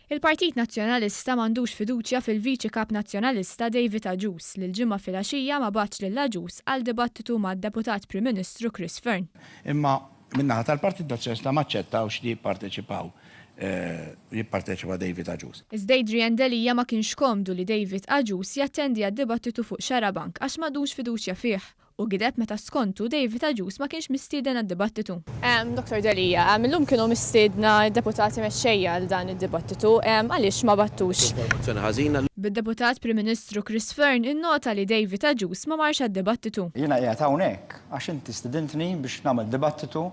Il-Partit Nazzjonalista m'għandux fiduċja fil-Viċi Kap Nazzjonalista David Agius li l-Ġimgħa filgħaxija ma bagħatx lil Agius għal dibattitu mad-Deputat Prim Ministru Chris Fearne. Imma min-naħa tal-Partit Nazzjonalista m'aċċettawx li jipparteċipaw jipparteċipa David Agius. Iżda Adrian Delia ma kienx komdu li David Agius jattendi għad-dibattitu fuq Xarabank għax m'għadux fiduċja fih u gideb meta skontu David Agius ma kienx mistieden għad-dibattitu. Dottor Delia, illum kienu mistiedna d-deputati mexxejja għal dan id-dibattitu, għaliex ma bagħtux? Informazzjoni ħażina. Bid-Deputat Prim Ministru Chris Fearne innota li David Agius ma marx għad-dibattitu. Jiena qiegħed hawnhekk għax inti stidintni biex nagħmel dibattitu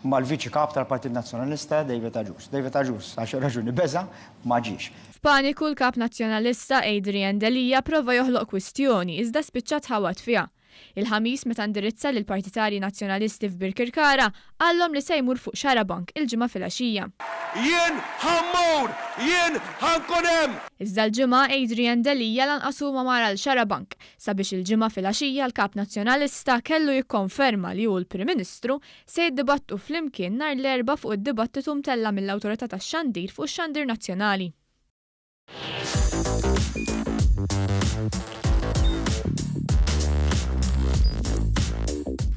mal-Viċi Kap tal-Partit Nazzjonalista David Agius. David Agius għal xi raġuni beża' ma ġiex. F'paniku l-Kap Nazzjonalista Adrian Delia prova joħloq kwistjoni iżda spiċċa tħawwad fiha. Il-Ħamis meta indirizza lill-partitarji Nazzjonalisti f'Birkirkara qallhom li se jmur fuq Xarabank il-Ġimgħa filgħaxija. Jien ħa mmur! Jien ħa nkun hemm! Iżda l-Ġimgħa Adrian Delia lanqas hu ma mar għal Xarabank sabiex il-Ġimgħa filgħaxija l-Kap Nazzjonalista kellu jikkonferma li hu l-Prim Ministru se jiddibattu flimkien nhar l-Erbgħa fuq id-dibattitu mtella' mill-Awtorità tax-Xandir fuq ix-Xandir Nazzjonali.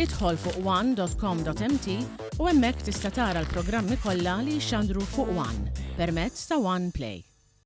Idħol fuq one.com.mt u hemmhekk tista' tara l-programmi kollha li jixxandru fuq One permezz ta' One Play.